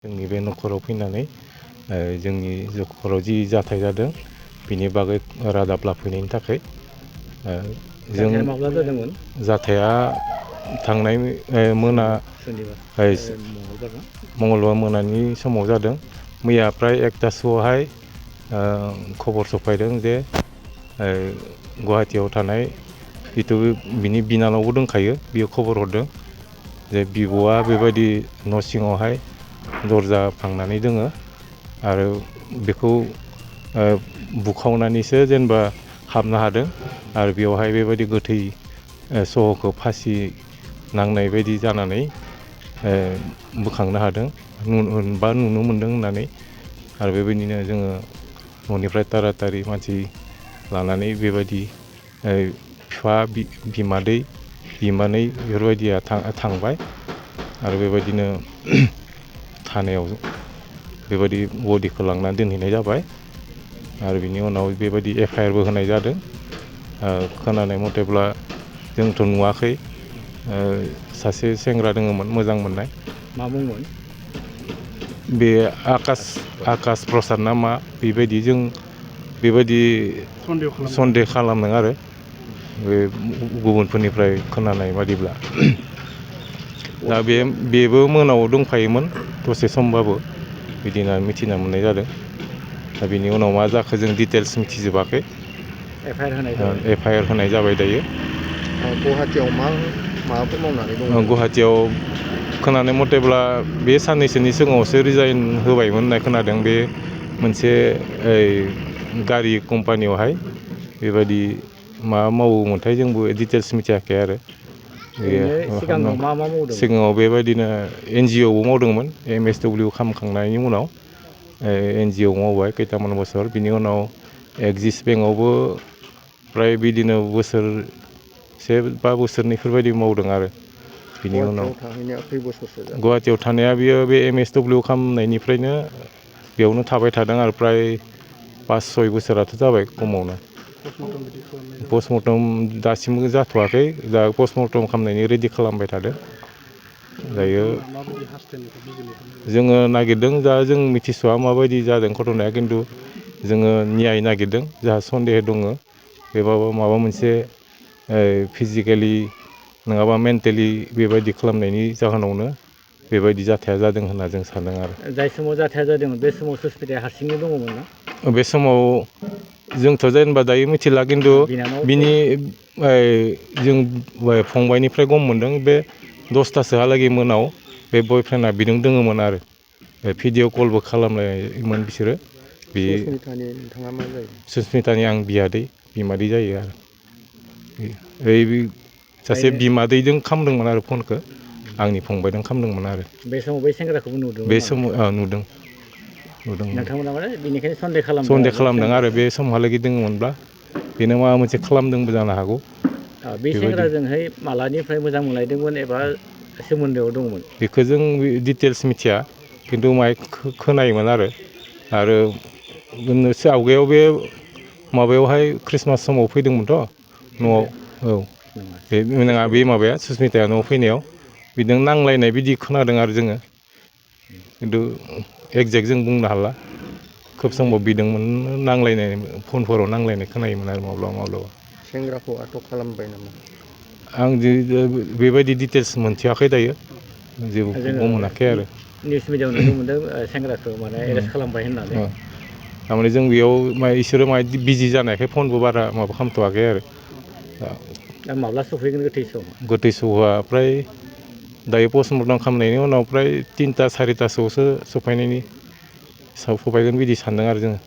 जोंनि बे नखराव फैनानै जोंनि नखराव जि जाथाय जादों बिनि बागै रादाब लाफैनायनि थाखाय जों माब्ला जादोंमोन? जाथाया थांनाय मोना मंगलबार मोनानि समाव जादों। मैया प्राय 1टासोआवहाय खबर सफायदों जे गुवाहाटियाव थानाय जिथु बिनि बिनानावबो दंखायो बियो खबर हरदों जे बिब'आ बेबायदि न' सिङावहाय दरजा फांनानै दोङो आरो बेखौ बुखावनानैसो जेनेबा हाबनो हादों आरो बेवहाय बेबायदि गोथै सहखौ फासि नांनाय बायदि जानानै बोखांनो हादों बा नुनो मोन्दों होननानै आरो बेबायदिनो जोङो न'निफ्राय तारातारि मानसि लानानै बेबायदि बिफा बिमादै बिमानै बेफोरबायदिया थांबाय आरो बेबायदिनो थानायाव बेबायदि बडिखौ लांनानै दोनहैनाय जाबाय आरो बिनि उनाव बेबायदि FIRबो होनाय जादों। खोनानाय मथेब्ला जोंथ' नुवाखै सासे सेंग्रा दोङोमोन मोजां मोननाय। मा बुंमोन? बे आकाश प्रसाद ना मा बेबायदि जों बेबायदि सन्देह खालामदों आरो बे गुबुनफोरनिफ्राय खोनानाय बादिब्ला दा बेबो मोनाव दंफायोमोन दसे समबाबो बिदिना मिथिना मोननाय जादों। दा बिनि उनाव मा जाखो जों डिटेल्स मिथिजोबाखै। FIR होनाय जाबाय दायो। गुवाहाटियाव माबाफोर मावनानै दङ? गुवाहाटियाव खोनानाय मथेब्ला बे साननैसोनि सिगाङावसो रिजाइन होबायमोन होननाय खोनादों। बे मोनसे गारि कम्पानियावहाय बेबायदि मा मावोमोनथाय जोंबो डिटेल्स मिथियाखै आरो सिगाङाव मा मावदों? सिगाङाव बेबायदिनो NGOआवबो मावदोंमोन। MSW खालामखांनायनि उनाव NGO मावबाय खैथामान बोसोर बिनि उनाव एक्सिस बेंकआवबो फ्राय बिदिनो बोसोरसे बा बोसोरनैफोरबायदि मावदों आरो बिनि उनाव गुवाहाटियाव थानाया बियो बे MSW खालामनायनिफ्रायनो बेयावनो थाबाय थादों आरो फ्राय 5-6 बोसोराथ' जाबाय खमावनो। पस्टमर्टम दासिमबो जाथ'वाखै दा पस्टमर्टम खालामनायनि रेडि खालामबाय थादों। दायो जोङो नागिरदों दा जों मिथिस'वा माबायदि जादों घटनाया खिन्थु जोङो न्याय नागिरदों जोंहा सन्देह दङ बेबाबो माबा मोनसे फिजिकेलि नङाबा मेन्टेलि बेबायदि खालामनायनि जाहोनावनो बेबायदि जाथाया जादों होनना जों सानदों आरो जाय समाव जाथाया जादोंमोन बे समाव सुसमिताया हारसिंनो दङमोन ना? बे समाव जोंथ' जेनेबा दायो मिथिला खिन्थु बिनि जों फंबायनिफ्राय गम मोनदों बे 10टासोहालागै मोनाव बे बयफ्रेन्डआ बिजों दङमोन आरो भिडिअ कलबो खालामलायोमोन बिसोरो। बे नोंथाङा मा जायो? सुसमितानि आं बिमादै जायो आरो सासे बिमादैजों खालामदोंमोन आरो फनखौ आंनि फंबायजों खालामदोंमोन आरो बे समाव बै सेंग्राखौबो नुदोंमोन? बे समाव नुदों। नोंथांमोना माने बेनिखायनो सन्देह खालामदों आरो बे समहालागै दङमोनब्ला बेनो माबा मोनसे खालामदोंबो जानो हागौ। बे सेंग्राजोंहाय मालानिफ्राय मोजां मोनलायदोंमोन एबा सोमोन्दोआव दंमोन? बेखौ जों डिटेल्स मिथिया खिन्थु खोनायोमोन आरो आवगायाव बे माबायावहाय ख्रिस्टमास समाव फैदोंमोनथ' न'आव बे नङा बे माबाया सुसमिताया न'आव फैनायाव बिदिनो नांलायनाय बिदि खोनादों आरो जोङो खिन्थु एक्जेक्ट जों बुंनो हाला खोब समाव बिदोंमोन नांलायनाय फनफोराव नांलायनाय खोनायोमोन आरो माब्लाबा सेंग्राखौ आटक खालामबाय नामा? आं बेबायदि डिटेल्स मोनथियाखै दायो जेबो मोनाखै आरो निउस मिडियाआव नुनो मोनदों सेंग्राखौ माने एरेस्ट खालामबाय होननानै। थारमाने जों बेयाव इसोरो बिजि जानायखाय फनबो बारा माबा खालामथ'वाखै आरो दा माब्ला सफैगोन गोथै सहआ? गोथै सहआ फ्राय दायो पस्टमर्टम खालामनायनि उनाव फ्राय 3-4टासोआवसो सफैगोन बिदि सानदों आरो जोङो।